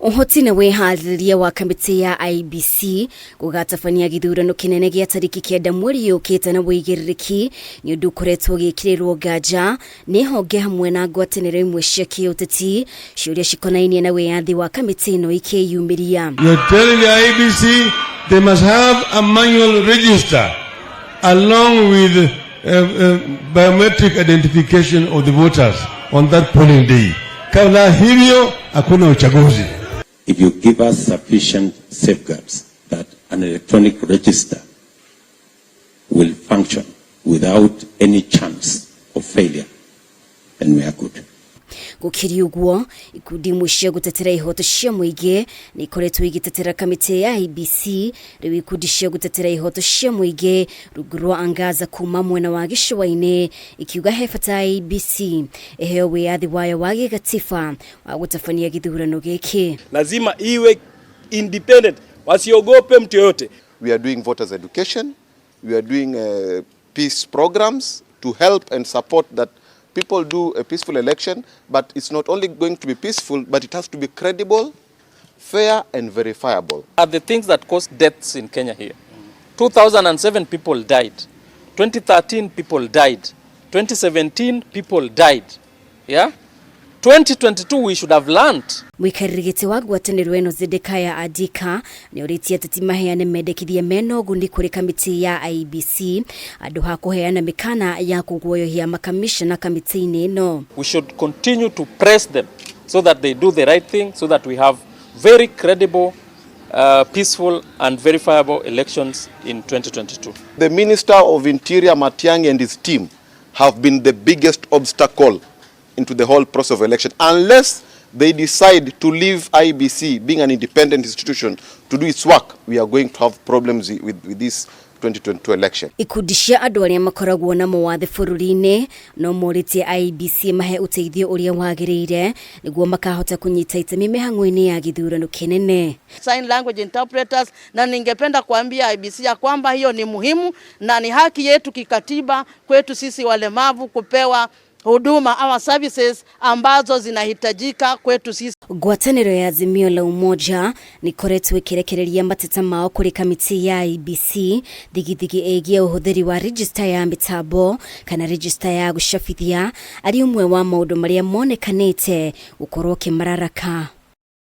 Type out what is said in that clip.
Ũhoti na wĩharĩrĩria wa kamĩtĩ ya IEBC gũgatabania gĩthurano kĩnene gĩa tarĩki 9 mweri yũkĩte na wĩigĩrĩrĩki nĩ ũndũ ũkoretwo ũgĩkĩrĩrwo nganja nĩ honge hamwe na ngwatanĩro imwe cia kĩũteti, ciũria cikonainie na wĩyathi wa kamĩtĩ ĩno ikĩyumĩria. You're telling the IEBC they must have a manual register along with biometric identification of the voters on that polling day. Kabla hivyo hakuna uchaguzi. If you give us sufficient safeguards that an electronic register will function without any chance of failure, then we are good. Gũkĩrĩ ũguo, ikundi imwe cia gũtetera ihoto cia mũingĩ nĩ ikoretwo igĩtetera kamĩtĩ ya IEBC. Rĩu ikundi cia gũtetera ihoto cia mũingĩ rungu rwa Angaza kuma mwena wa gĩcũa-inĩ ikiuga he bata IEBC ĩheo wĩyathi wayo wa gĩgatiba wa gũtabania gĩthurano gĩkĩ. Lazima iwe independent, wasiogope mtu yoyote. We are doing voters education, we are doing peace programs to help and support that people do a peaceful election, but it's not only going to be peaceful, but it has to be credible, fair and verifiable. Are the things that cause deaths in Kenya here. 2007 people died, 2013 people died, 2017 people died. Yeah? 2022 we should have learned. Mũikarĩri gĩtĩ wa ngwatanĩro ĩno Zedekaya Adika nĩ orĩtie ateti maheane mendekithia mena ũguni kũrĩ kamĩtĩ ya IEBC handũ ha kũheana mĩkana ya kũguoyohia makamishna kamĩtĩ-inĩ ĩno. We should continue to press them so that they do the right thing, so that we have very credible, peaceful and verifiable elections in 2022. The Minister of Interior Matiang'i and his team have been the biggest obstacle into the whole process of election, unless they decide to leave IEBC being an independent institution to do its work. We are going to have problems with this 2022 election. Ikundi cia andũ arĩa makoragwo na mawathe bũrũri-inĩ no morĩtie IEBC mahe ũteithio ũrĩa wagĩrĩire nĩguo makahota kũnyita itemi mĩhang'o-inĩ ya gĩthurano kĩnene. Sign language interpreters, na ningependa kuambia IEBC ya kwamba hiyo ni muhimu na ni haki yetu kikatiba kwetu sisi walemavu kupewa huduma ama services ambazo zinahitajika kwetu sisi. Ngwatanĩro ya Azimio la Umoja nĩ ikoretwo ĩkĩrekereria mateta mao kũrĩ kamĩtĩ ya IEBC thigithigi ĩgiĩ ũhũthĩri wa register ya mĩtambo kana register ya gũcabithia arĩ ũmwe wa maũndũ marĩa monekanĩte gũkorwo kĩmararaka.